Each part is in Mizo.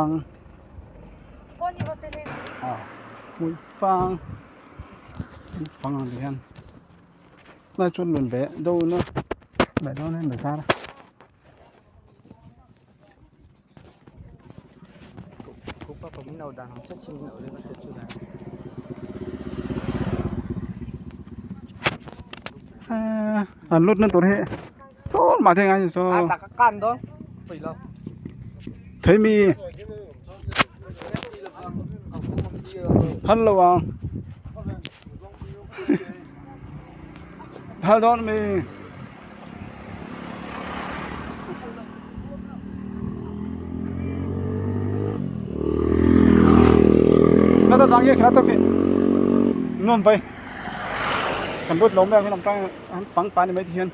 Ang hmui fang fang ang ti hian lai chuan rawn ve deuh na leh dawn hian bazar a. An lut na tur hi sawn mah thei ngai saw thei mi phal lo ang phal dawn mi. Nó ta sang kia khá tốt kì nuam vậy kan lut lo mai ang lam tang an pang pa ni mai ti hian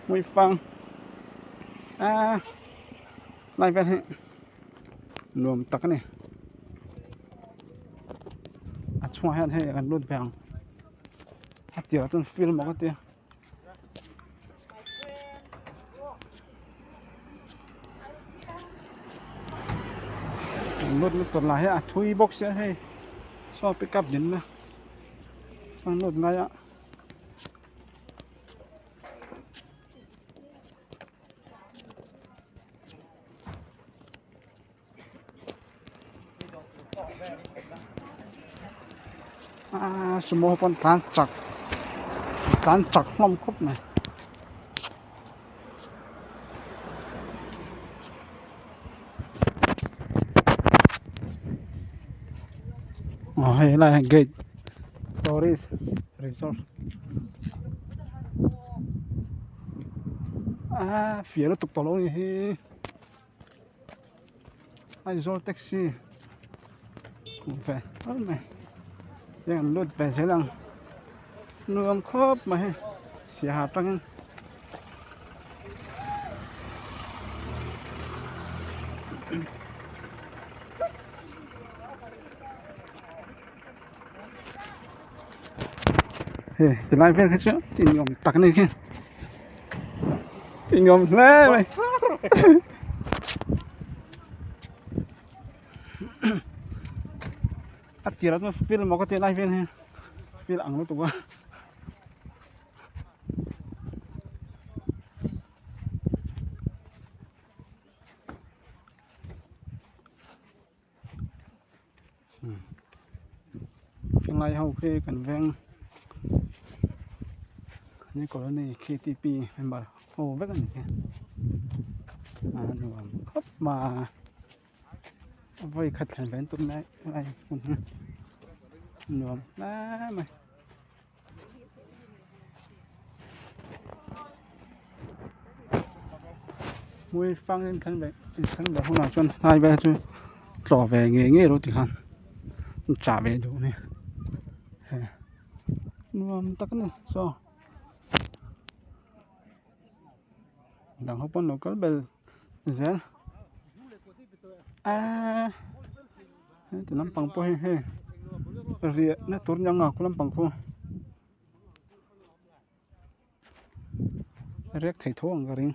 hmui fang a lai vel hi nuam tak a ni a chhungah hian hei kan lut ve ang a tirah chuan film a ka tia. Lut lutuk lah hi a thui bawk sia hei saw pick up din na chuan lut ngai a. Aaa sumo ho pawn tlan chak tlan chak hlawm khawp mai. Aw hei helai ah gate tourist resort aaa fiah lutuk tawh lo a ni hi. Aizawl taxi hmuh ve hlawm mai heng an lut ve zel ang nuam khawp mai hei siaha atangin hei tilai vel hi chu inawm tak a ni khi inawm hle mai. A tirah chuan film maw ka tih lai vel hi film ang lutuk a. Helai ho khi kan veng ni colony ktp member ho vek a ni hi a nuam khawp mai a vawi khat thlen ve an tum lai lai hmun hi nuam hle mai. Hmui fang in thlen ve in thlen ve hunah chuan hlai vel chu tlawh ve ngei ngei rawh tikhan chah ve duh a ni he nuam tak a ni saw dang ho pawn lo kal bel zel eee heti lampang pawh hi hei riahna tur nia nga khu lampang khu. Rek thei tho ang ka ring.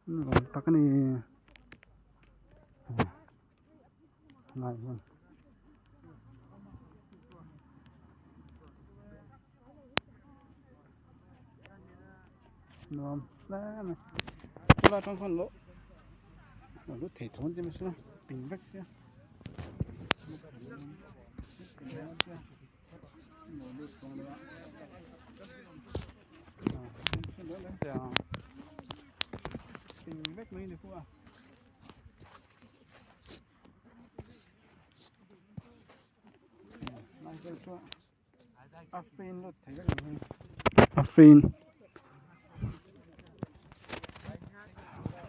Nuam tak a ni. Lai hian nuam hle mai chulai atang khan lo lo lut thei tho an ti mai sia ping vek sia ping vek mai ni pawh a. A free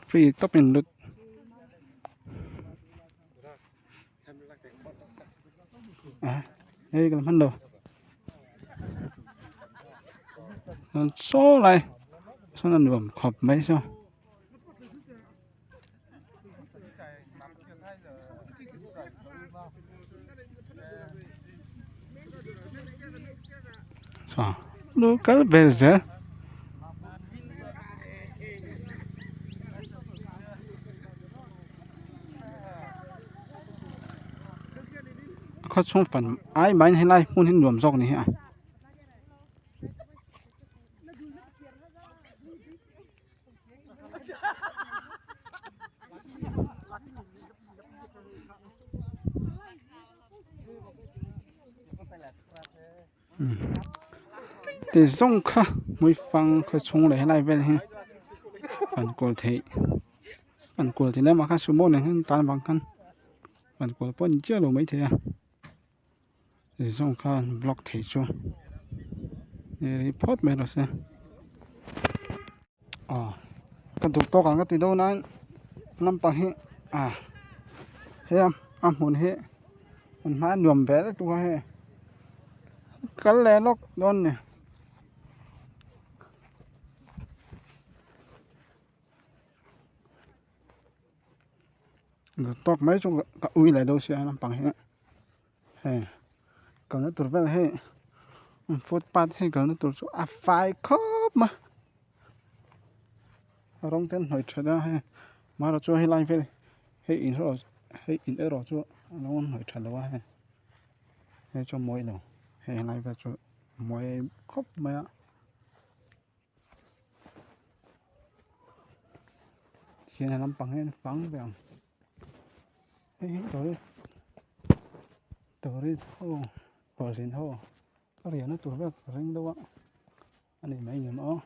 free tawpin lut a hei ka la hman lo saw lai sawn a nuam khawp mai saw. Lo kal ber zel. A khaw chhung fan ai maiin helai hmun hi nuam zawk a ni hi a. Ti zawng kha hmuifang khaw chhung leh helai vel hi an kawl theih an kawl theih lamah khan sumo nen hian tan vang khan an kawl pawh a ni chiah lo maithei a ti zawng khan block thei chu ni rih phawt mai rawh se aw ka duh tawk ang ka ti dawn a lampang hi ah he a hmun hi hmun hma a nuam ve lutuk a hei kal leh lawk dawn a ni. Duh tawk mai chu ka ui leh dawn sia lampang hi hei kalna tur vel hei footpath hei kalna tur chu a fai khawp mai a rawng te an hnawih that a hei amaherawh chu helai vel hei in erawh hei in erawh chu a lo hnawih tha lo a hei hei chu a mawi lo hei helai vel chu a mawi khawp mai a. Thian a lampang hian fang ve ang hei hi tourist tourist ho kawlhlen ho a riahna tur vel ka ring deuh a a ni mai ngem aw.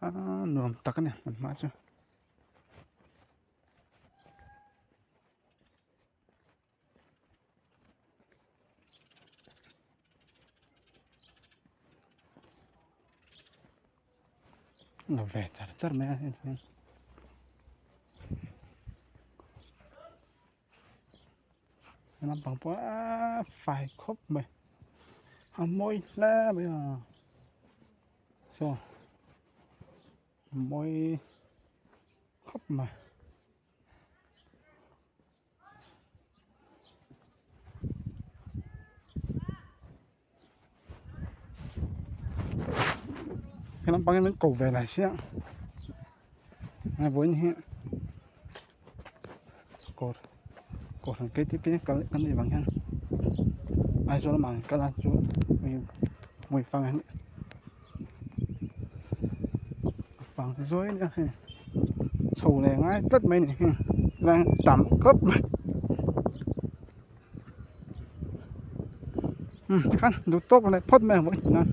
A nuam tak a ni hmun hma chu. La ve char char mai a hei hian. Lampang pawh a fai khawp mai a mawi hle mai a saw mawi khawp mai. He lampang hi min ko ve lai sia a vawiin hi kawr kawr ang ktp kal kan nih vang hian Aizawl lamah an kal a chu hmuifang hi a fang zuai a nia hei chho leh ngai tlat mai a ni hi lai tam khawp mai. Umm tikhan duh tawk leh phawt mai ang vawiin nan.